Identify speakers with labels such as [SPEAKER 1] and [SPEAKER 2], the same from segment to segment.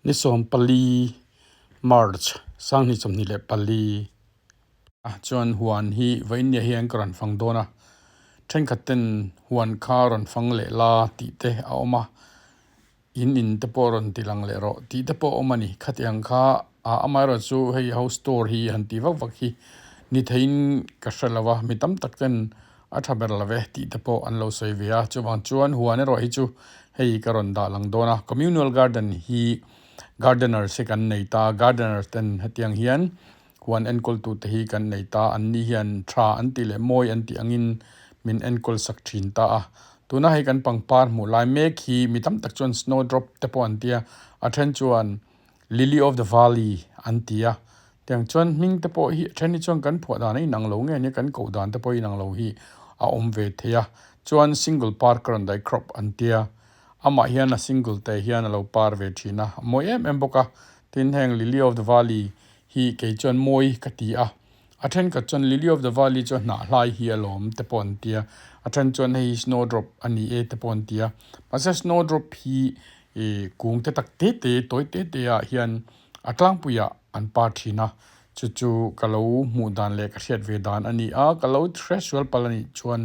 [SPEAKER 1] Ni 14 March 2024 ah chuan huan hi vawiinnia hian ka rawn fang dawn a, thenkhat ten huan kha rawn fang leh la tih te a awm a, in in te pawh rawn ti lang leh rawh tih te pawh a awm a ni. Khatiang kha ah amaherawhchu chu hei house tour hi han ti vak vak hi ni theiin ka hre lo a, mi tam tak ten A tha ber lo ve tih te pawh an lo sawi ve a, chuvang chuan huan erawh hi chu hei ka rawn dah lang dawn a, communal garden hi gardeners hi kan nei ta, gardeners ten hetiang hian huan enkawl tu te hi kan nei ta, an ni hian tha an tih leh mawi an tih angin min enkawl sak thin ta a, tuna hei kan pangpar hmuh lai mek hi mi tam tak chuan snowdrop te pawh an tia, a then chuan Lily of the Valley an ti a, tiang chuan hming te pawh hi a then hi chuan kan phuah dan a inang lo nge nia kan koh dan te pawh a inang lo hi a awm ve thei a, chuan single par ka rawn daih crop an tia, amah hian a single te hian a lo par ve thin a, a mawi em em bawk a, tin heng Lily of the Valley hi kei chuan mawi ka ti a, a thenkhat chuan Lily of the Valley chu a hnah hlai hi a lawm te pawh an tia, a then chuan hei hi snowdrop a ni e te pawh an ti a, mahse snowdrop hi Ih kung te tak te te tawi te te ah hian a tlangpuiah an par thin a, chu chu ka lo hmuh dan leh ka hriat ve dan a ni a, ka lo hre sual palh a nih chuan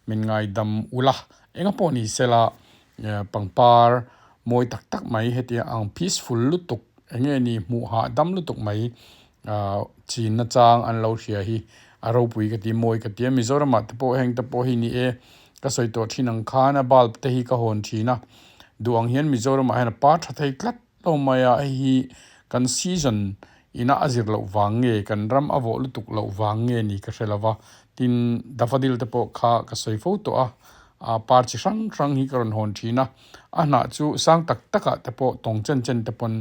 [SPEAKER 1] min ngaidam ula enga pawh ni sela pangpar mawi tak tak mai hetiang ang peaceful lutuk eng nge ni hmuh hahdam lutuk mai ah chin nachang an lo hria hi a ropui ka ti mawi ka ti a Mizoram ah te pawh heng te pawh hi ni e ka sawi tawh thin ang khan a bulb te hi ka hawn thin a duh ang hian Mizoram ah hian a par tha thei tlat lo mai a hei hi kan season ina a zir loh vang nge kan ram a vawh lutuk loh vang nge ni ka hre lo va tin daffodil te pawh kha ka sawi fo tawh a ah par chi hrang hrang hi ka rawn hawn thin a a hnah chu sang tak tak ah te pawh tawng chen chen te pawn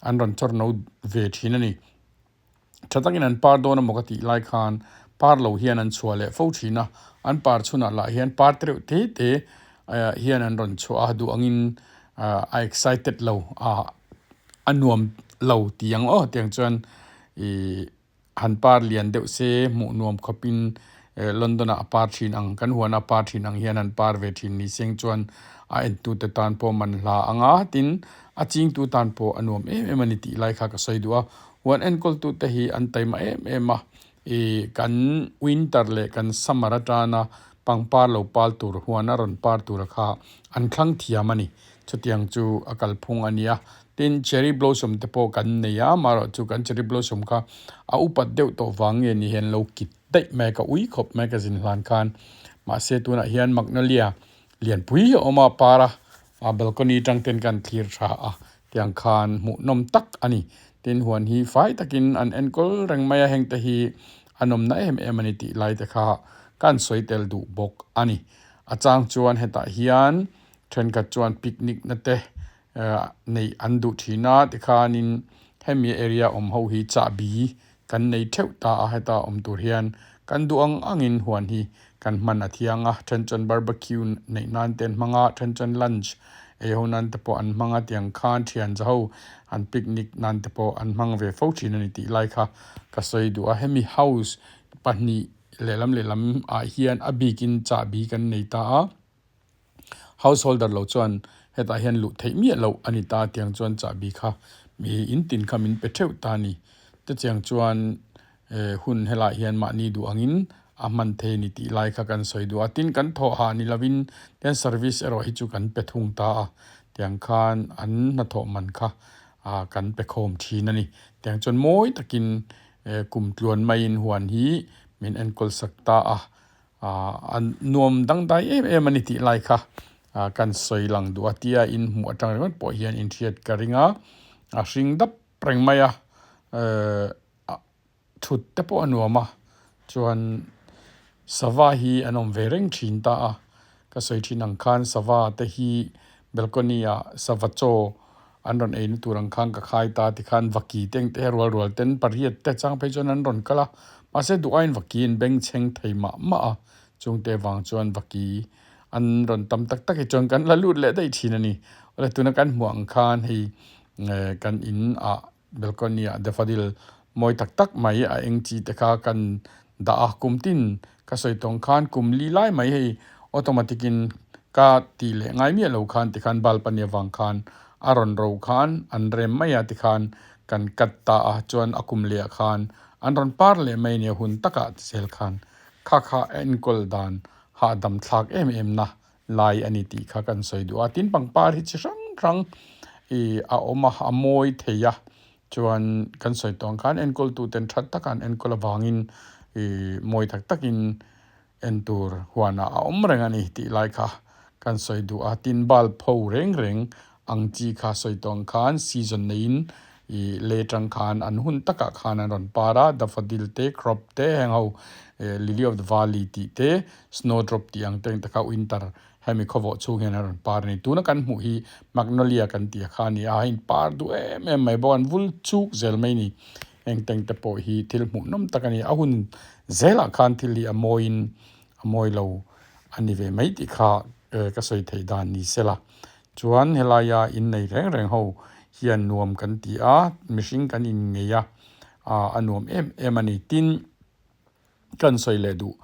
[SPEAKER 1] an rawn chawr no ve thin a ni. Tha takin an par dawn emaw ka tih lai khan par lo hian an chhuah leh fo thin a, an par chhunah lah hian par te reuh te te hian an rawn chhuah a, duh angin a excited lo a, a nuam lo tih ang aw tiang chuan ih han par lian deuh se hmuh nuam khawpin London ah a par thin ang kan huan a par thin ang hian an par ve thin ni seng chuan a entute tan pawh man hla ang a tin a chingtu tan pawh a nuam em em a ni tih lai kha ka sawi duh a huan enkawltute hi an taima em em a ih kan winter leh kan summer atana pangpar lo pal tur huan a rawn par tur kha an thlang thiam a ni chutiang chu a kalphung a nia tin cherry blossom te pawh kan nei a amaherawhchu kan cherry blossom kha a upat deuh tawh vang nge ni hian lo kit daih mai ka ui khawp mai ka zin hlan khan mahse tunah hian magnolia lianpui a awm a par a a balcony tang ten kan thlir tha a tiang khan hmuhnawm tak a ni tin huan hi fai takin an enkawl reng mai a heng te hi a nawmna em em a ni tih lai te kha kan sawi tel duh bawk a ni a chang chuan hetah hian thenkhat chuan picnic na te neih an duh thin a tikhanin hemi area awm ho hi chahbi kan nei theuh ta a heta awm tur hian kan duh ang angin huan hi kan hman a thiang a then chuan barbecue neih nan te an hmang a then chuan lunch ei ho nan te pawh an hmang a tiang khan thian za ho an picnic nan te pawh an hmang ve fo thin a ni tih lai kha ka sawi duh a hemi house pahnih lehlam lehlam ah hian a bikin chahbi kan nei ta a. Householder lo chuan hetah hian luh theih miah loh a ni ta tiang chuan chahbi kha mi in tin kha min pe theuh ta a ni. Chutiang chuan hun helaiah hian mahni duh angin a hman thei a ni tih lai kha kan sawi duh a. Tin, kan thawh hah ni lovin tian service erawh hi chu kan pe thung ta a, tiang khan an hnathawh man kha kan pe khawm thin a ni. Tiang chuan mawi takin kum tluan maiin huan hi min enkawl sak ta a. A nuam dangdai em em a ni tih lai kha kan sawi lang duh a tia in hmuh atang ringawt pawh hian in hriat ka ring a, a hring dap reng mai a, thut te pawh a nuam a, chuan sava hi an awm ve reng thin ta a, ka sawi thin ang khan sava te hi balcony ah sava chaw an rawn ei na tur ang khan ka khai ta tikhan vaki te engte rual rual ten pariat te chang phei chuan an rawn kal a mahse duh aiin vaki an beng chheng thei mah mah a chungte vang chuan vaki an rawn tam tak tak hi chuan kan la lut leh daih thin a ni awle tuna kan hmuh ang khan hei kan in ah balcony ah daffodil mawi tak tak mai a eng chi te kha kan dah a kum tin ka sawi tawng khan kum li lai mai hei automatic in ka tih leh ngai miah lo khan tikhan bulb a nih avang khan. a rawn ro khan an rem mai a tikhan kan cut ta a chuan a kum leh ah khan an rawn par leh mai a nia hun takah ti zel khan kha kha a enkawl dan hahdam thlak em em na lai a ni tih kha kan sawi duh a tin pangpar hi chi hrang hrang ih a awm a a mawi thei a chuan kan sawi tawh ang khan enkawl tu ten that taka an enkawl avangin ih mawi tak takin en tur huanah a awm reng a ni tih lai kha kan sawi duh a tin bulb ho reng reng ang chi kha sawi tawh ang khan season neiin ih lei atang khan an hun takah khan an rawn par a daffodil te crop te heng ho eh lily of the valley tih te snowdrop tih ang te engte kha winter hemi khawvawh chhung hian an rawn par a ni tuna kan hmuh hi magnolia kan tih a kha a ni a a inpar duh em em mai bawk a an vul chuk zel mai a ni. Engteng te pawh hi thil hmuhnawm tak a ni. A hun zelah khan thil hi a mawiin a mawi lo a ni ve mai tih kha ka sawi theih dan ni se la. Chuan helaia innei reng reng ho hian nuam kan ti a, mihring kan inngei a, a nuam em em a ni. Tin, kan sawi leh duh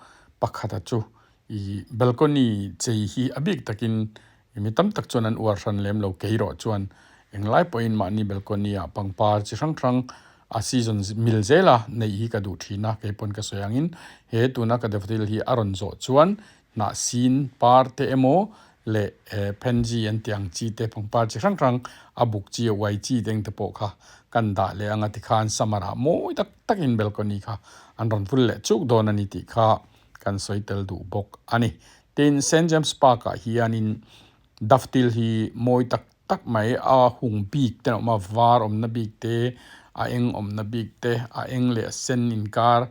[SPEAKER 1] pakhata chu ih balcony chei hi a bik takin mi tam tak chuan an uar hran lem lo kei erawh chuan englai pawhin mahni balcony ah pangpar chi hrang hrang a season mil zela neih hi ka duh thin a keipawn ka sawi angin he tuna ka daffodil hi a rawn zawh chuan hnah sin par te emaw leh pansy an tih ang chi te pangpar chi hrang hrang a buk chi a uai chi te engte pawh kha kan dah leh ang a tikhan summer ah mawi tak takin balcony kha an rawn vul leh chuk dawn a ni tih kha kan sawi tel duh bawk a ni. Tin, Saint James Park ah hianin daffodil hi mawi tak tak mai a hung bik te an awm a, var awmna bik te, a eng awmna bik te, a eng leh a sen inkar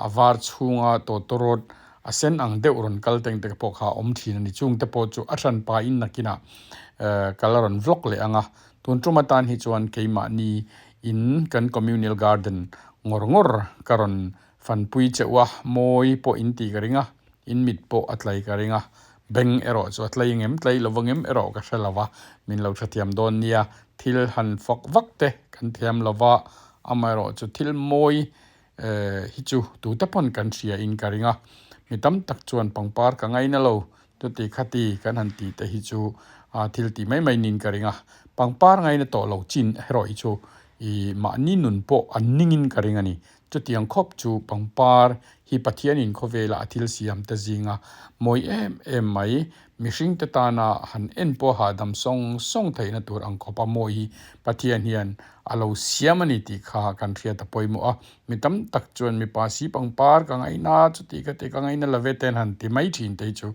[SPEAKER 1] a var chhunga tawtawrawt a sen ang deuh rawn kal teng te pawh kha a awm thin a ni. Chung te pawh chu a hranpa in nakinah kal a rawn vlog leh ang a, tun tum atan hi chuan keimahni in kan communal garden ngawr ngawr ka rawn Fanpui cheuh a, mawi pawh in tih ka ring a, in mit pawh a tlai ka ring a, beng erawh chu a tlai ngem tlai lo va ngem erawh ka hre lo va, min lo hrethiam dawn nia, thil han fawk vak te kan thiam lo va, amaherawh chu thil mawi hi chu tute pawn kan hria in ka ring a, mi tam tak chuan pangpar ka ngaina lo, chuti khati kan han tih te hi chu thil tih mai mai niin ka ring a, pangpar ngaina tawh lo chin erawh hi chu ih mahni nun pawh an ningin ka ring a ni. Chutiang khawp chu pangpar hi Pathianin khawvela a thil siam te zinga mawi em em mai, mihringte tana han en pawh hahdam sawng sawng theihna tur ang khawpa mawi hi Pathian hian a lo siam a ni tih kha kan hriat a pawimawh a. Mi tam tak chuan mipa si pangpar ka ngaihna chuti ka ti ka ngaihna love ten han ti mai thin te hi chu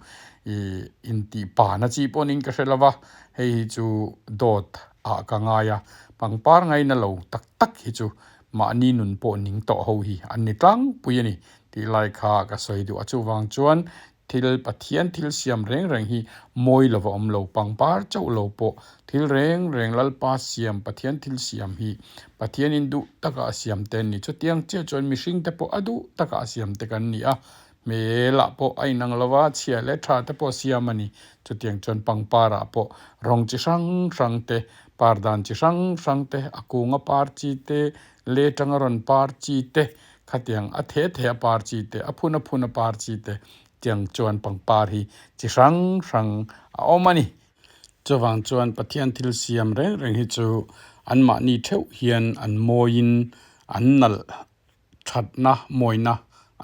[SPEAKER 1] ih intih pana chi pawh niin ka hre lova, hei hi chu dawt ah ka ngai a, pangpar ngaihna lo tak tak hi chu Mahni nun pawh ning tawh ho hi an ni tlangpui a ni tih lai kha ka sawi duh a. Chuvang chuan thil Pathian thil siam reng reng hi mawi lova awm lo, pangpar chauh lo pawh thil reng reng Lalpa siam Pathian thil siam hi Pathianin duh taka a siam te an ni. Chutiang chiah chuan mihringte pawh a duh taka a siam te kan ni a, hmelah pawh a inang lova, chhia leh tha te pawh a siam a ni. Chutiang chuan pangparah pawh rawng chi hrang hrang te Par dan chi hrang hrang te, a kunga par chi te, le tanga rawn par chi te, khatiang a the the a par chi te, a phun a phun a par chi te tiang chuan pangpar hi chi hrang hrang a awm a ni. Chuvang chuan Pathian thil siam reng reng hi chu anmahni theuh hian an mawiin an nalh thatna, mawina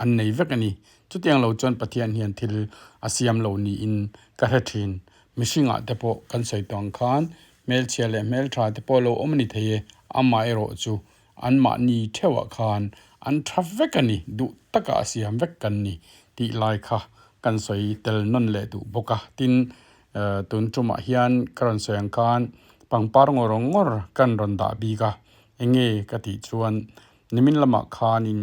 [SPEAKER 1] an nei vek a ni. Chutiang lo chuan Pathian hian thil a siam lo niin ka hre thin. Mihringah te pawh kan sawi tawh ang khan hmelchhia leh hmeltha te pawh lo awm a ni thei e, amaherawh chu anmahni theuhah khan an tha vek a ni, duh taka a siam vek kan ni tih lai kha kan sawi tel nawn leh duh bawk a. Tin, tun tumah hian ka rawn sawi ang khan pangpar ngawr ngawr kan rawn dah bik a, enge ka tih chuan Nimin lamah khanin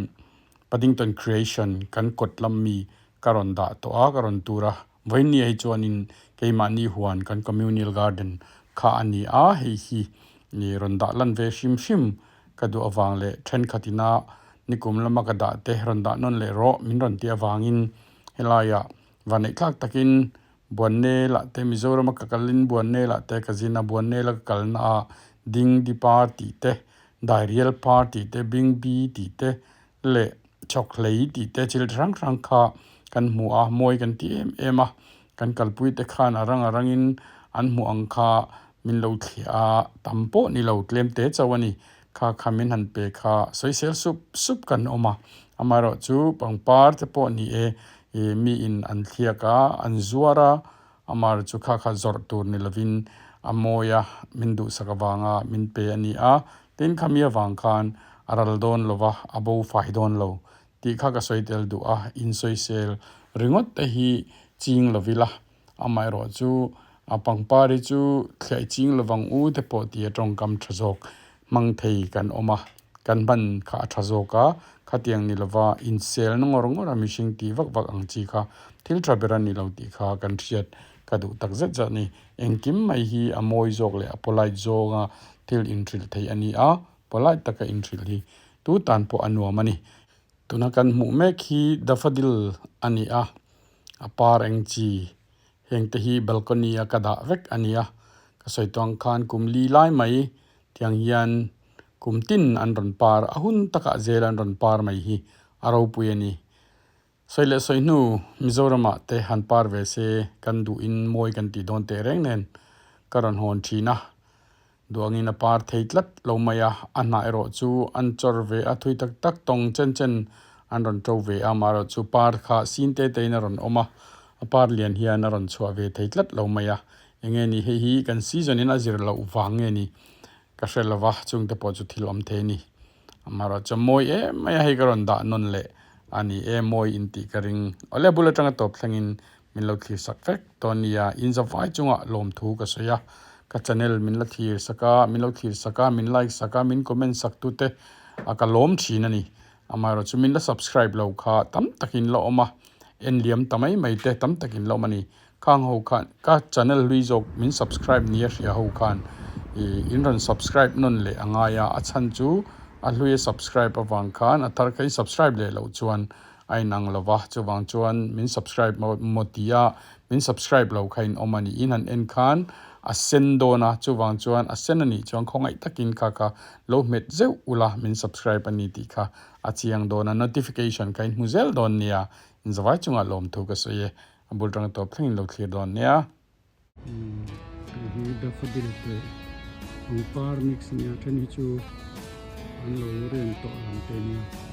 [SPEAKER 1] Paddington Creation kan kawt lam mi ka rawn dah tawh a, ka rawn tur a. Vawiinni hi chuanin keimahni huan kan communal garden kha a ni a, hei hi rawn dah lan ve hrim hrim ka duh avang leh thenkhat ina nikum lama ka dah te rawn dah nawn leh rawh min rawn tih avangin helaiah vaneihthlak takin Buannela te Mizorama ka kalin Buannela te ka zin a, Buannela ka kalna ah Dingdi par tih te, Dairial par tih te, Bingbi tih te leh Chawkhlei tih te thil hrang hrang kha kan hmu a, mawi kan ti em em a, kan kalpui te khan a rang a rangin an hmuh ang kha min lo thliah a, tam pawh ni lo tlem te chauh a ni. Kha kha min han pe kha sawisel sup sup kan awm a, amaherawhchu pangpar te pawh ni e, ih miin an thliak a, an zuar a, amaherawhchu kha kha zawrh tur ni lovin a mawi a, min duhsak avanga min pe a ni a, tin khami avang khan a ral dawn lo va, a bo fai dawn lo tih kha ka sawi tel duh a, insawisel ringawt te hi ching lo ila. Amaherawh chu a pangpar hi chu thliah ching lovang u te pawh tia tawngkam tha zawk hmang thei kan awm a, kan hman kha a tha zawk a, khatiang ni lova inselna ngawr ngawr a mihring tih vak vak ang chi kha thil tha ber a ni lo tih kha kan hriat ka duh tak zet zet a ni. Engkim mai hi a mawi zawk leh a polite zawnga thil inhrilh theih a ni a, polite taka inhrilh hi tu tan pawh a nuam a ni. Tuna kan hmuh mek hi daffodil a ni a. A par eng chi heng te hi balcony a ka dah vek a nia ka sawi tawh ang khan kum li lai mai tiang hian kum tin an rawn par a hun takah zel an rawn par mai hi a ropui a ni. Sawi leh sawi hnu Mizoram ah te han par ve se kan duhin mawi kan tih dawn teh reng nen ka rawn hawn thin a. Duangin a par thei tlat lo mai a, a hnah erawh chu an chawr ve a, thui tak tak tawng chen chen an rawn to ve a, amaherawhchu par kha sin te tein a rawn awm a, a par lian hian a rawn chhuah ve thei tlat lo mai a, eng nge ni hei hi kan season in a zir loh vang nge ni ka hre lo va, chungte pawh chu thil awm thei a ni. Amaherawhchu a mawi em mai a, hei ka rawn dah nawn leh a ni e, mawi intih ka ring. Awle bul atanga tawp thlengin Min lo thlir sak vek tawh nia, in zavai chungah lawmthu ka sawi a, ka channel min la thlir sak a, min lo thlir sak a, min like sak a, min comment sak tute a ka lawm thin a ni. Amaherawhchu min la subscribe lo kha tam takin la awm a, en liam ta mai mai te tam takin la awm a ni. Khang ho khan ka channel hlui zawk min subscribe nia hria ho khan ih in rawn subscribe nawn leh a ngai a, a chhan chu a hlui a subscribe avang khan a thar kha in subscribe leh loh chuan a inang lo va, chuvang chuan min subscribe maw ti a, min subscribe lo kha in awm a ni. In han en khan a sen dawn a, chuvang chuan a sen a nih chuan khawngaih takin kha kha lo hmet zeuh ula min subscribe a ni tih kha a chiang dawn a, notification kha in hmu zel dawn nia, in zavai chungah lawmthu ka sawi e, a bul tanga tawp thlengin lo thlir dawn nia. Hei hi daffodil te pangpar mix ania then hi chu an lo rem tawh lam te nia.